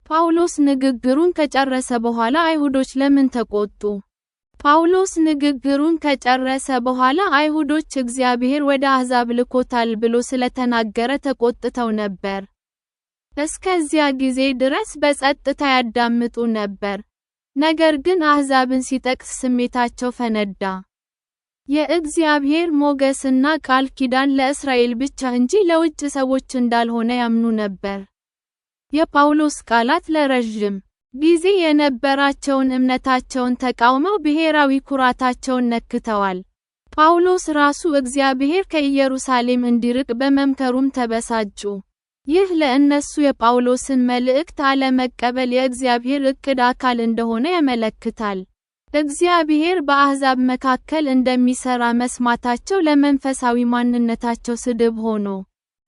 ጳውሎስ ንግግሩን ከጨረሰ በኋላ አይሁዶች ለምን ተቆጡ? ጳውሎስ ንግግሩን ከጨረሰ በኋላ አይሁዶች እግዚአብሔር ወደ አሕዛብ ልኮታል ብሎ ስለተናገረ ተቆጥተው ነበር። እስከዚያ ጊዜ ድረስ በጸጥታ ያዳምጡ ነበር። ነገር ግን አሕዛብን ሲጠቅስ ስሜታቸው ፈነዳ። የእግዚአብሔር ሞገስና ቃል ኪዳን ለእስራኤል ብቻ እንጂ ለውጭ ሰዎች እንዳልሆነ ያምኑ ነበር። የጳውሎስ ቃላት ለረዥም ጊዜ የነበራቸውን እምነታቸውን ተቃውመው ብሔራዊ ኩራታቸውን ነክተዋል። ጳውሎስ ራሱ እግዚአብሔር ከኢየሩሳሌም እንዲርቅ በመምከሩም ተበሳጩ። ይህ ለእነሱ የጳውሎስን መልእክት አለመቀበል የእግዚአብሔር ዕቅድ አካል እንደሆነ ያመለክታል። እግዚአብሔር በአሕዛብ መካከል እንደሚሠራ መስማታቸው ለመንፈሳዊ ማንነታቸው ስድብ ሆኖ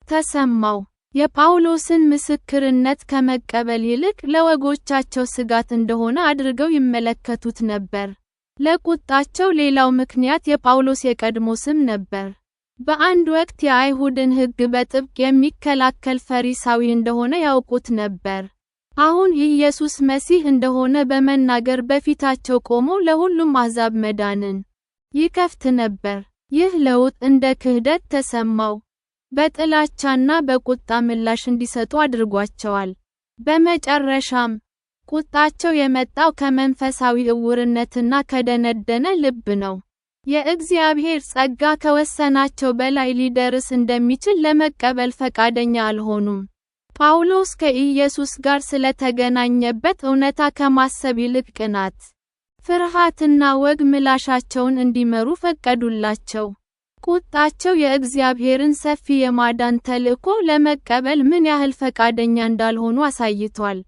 ተሰማው። የጳውሎስን ምስክርነት ከመቀበል ይልቅ ለወጎቻቸው ስጋት እንደሆነ አድርገው ይመለከቱት ነበር። ለቁጣቸው ሌላው ምክንያት የጳውሎስ የቀድሞ ስም ነበር። በአንድ ወቅት የአይሁድን ሕግ በጥብቅ የሚከላከል ፈሪሳዊ እንደሆነ ያውቁት ነበር። አሁን ኢየሱስ መሲህ እንደሆነ በመናገር በፊታቸው ቆሞ ለሁሉም አሕዛብ መዳንን ይከፍት ነበር። ይህ ለውጥ እንደ ክህደት ተሰማው። በጥላቻና በቁጣ ምላሽ እንዲሰጡ አድርጓቸዋል። በመጨረሻም፣ ቁጣቸው የመጣው ከመንፈሳዊ ዕውርነትና ከደነደነ ልብ ነው። የእግዚአብሔር ጸጋ ከወሰናቸው በላይ ሊደርስ እንደሚችል ለመቀበል ፈቃደኛ አልሆኑም። ጳውሎስ ከኢየሱስ ጋር ስለተገናኘበት እውነታ ከማሰብ ይልቅ ቅናት፣ ፍርሃትና ወግ ምላሻቸውን እንዲመሩ ፈቀዱላቸው። ቁጣቸው የእግዚአብሔርን ሰፊ የማዳን ተልእኮ ለመቀበል ምን ያህል ፈቃደኛ እንዳልሆኑ አሳይቷል።